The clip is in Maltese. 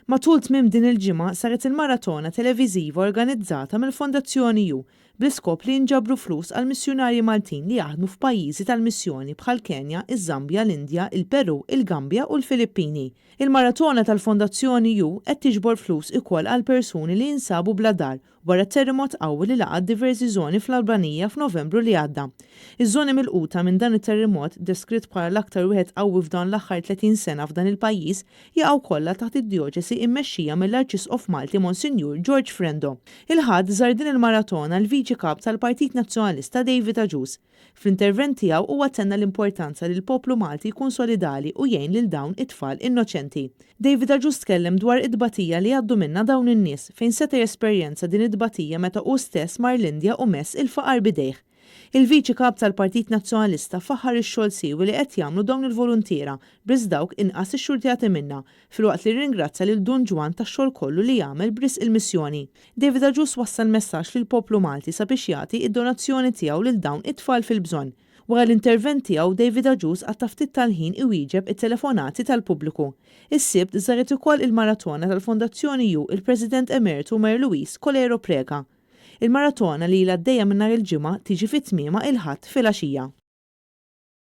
Matul tmiem din il-ġimgħa saret il-maratona televiżiva organizzata mill-Fondazzjoni U bl-iskop li jinġabru flus għal missjunarji Maltin li jaħdmu f'pajjiżi tal-missjoni bħall-Kenja, iż-Żambja, l-Indja, il-Perù, il-Gambja u l-Filippini. Il-maratona tal-Fondazzjoni U qed tiġbor flus ikoll għal persuni li jinsabu bla dar wara terremot qawwi li laqat diversi żoni fl-Albanija f'Novembru li għadda. Iż-żoni milquta minn dan it-terremot, deskritt bħala l-aktar wieħed qawwi f'dawn l-aħħar 30 sena f'dan il-pajjiż, jaqgħu kollha taħt id-djoċesi immexxija mill-Arċisqof Malti Monsinjur George Frendo. Il-Ħadd żar din il-maratona l-Viċi Kap tal-Partit Nazzjonalista David Agius. Fl-intervent tiegħu huwa tenna l-importanza li l-poplu Malti jkun solidali u jgħin lil dawn it-tfal innoċenti. David Agius tkellem dwar it-tbatija li jgħaddu minnha dawn in-nies, fejn seta' jesperjenza din it-tbatija meta hu stess mar l-Indja u mess il-faqar b'idejh. Il-Viċi Kap tal-Partit Nazzjonalista faħħar ix-xogħol siewi li qed jagħmlu dawn il-voluntiera b'risq dawk inqas ixxurtjati minna, filwaqt li rringrazzja lil Dun Ġwann tax-xogħol kollu li jagħmel b'risq il-missjoni. David Agius wassal messaġġ lill-poplu Malti sabiex jagħti id-donazzjoni tiegħu lil dawn it-tfal fil-bżonn. Wara l-intervent tiegħu, David Agius qatta' ftit tal-ħin iwieġeb it-telefonati tal-pubbliku. Is-Sibt żaret ukoll il-maratona tal-Fondazzjoni U il-President Emeritu Mary Louise Coleiro Preca. Il-maratona li ilha għaddejja minn nhar il-Ġimgħa tiġi fi tmiemha il-Ħadd filgħaxija.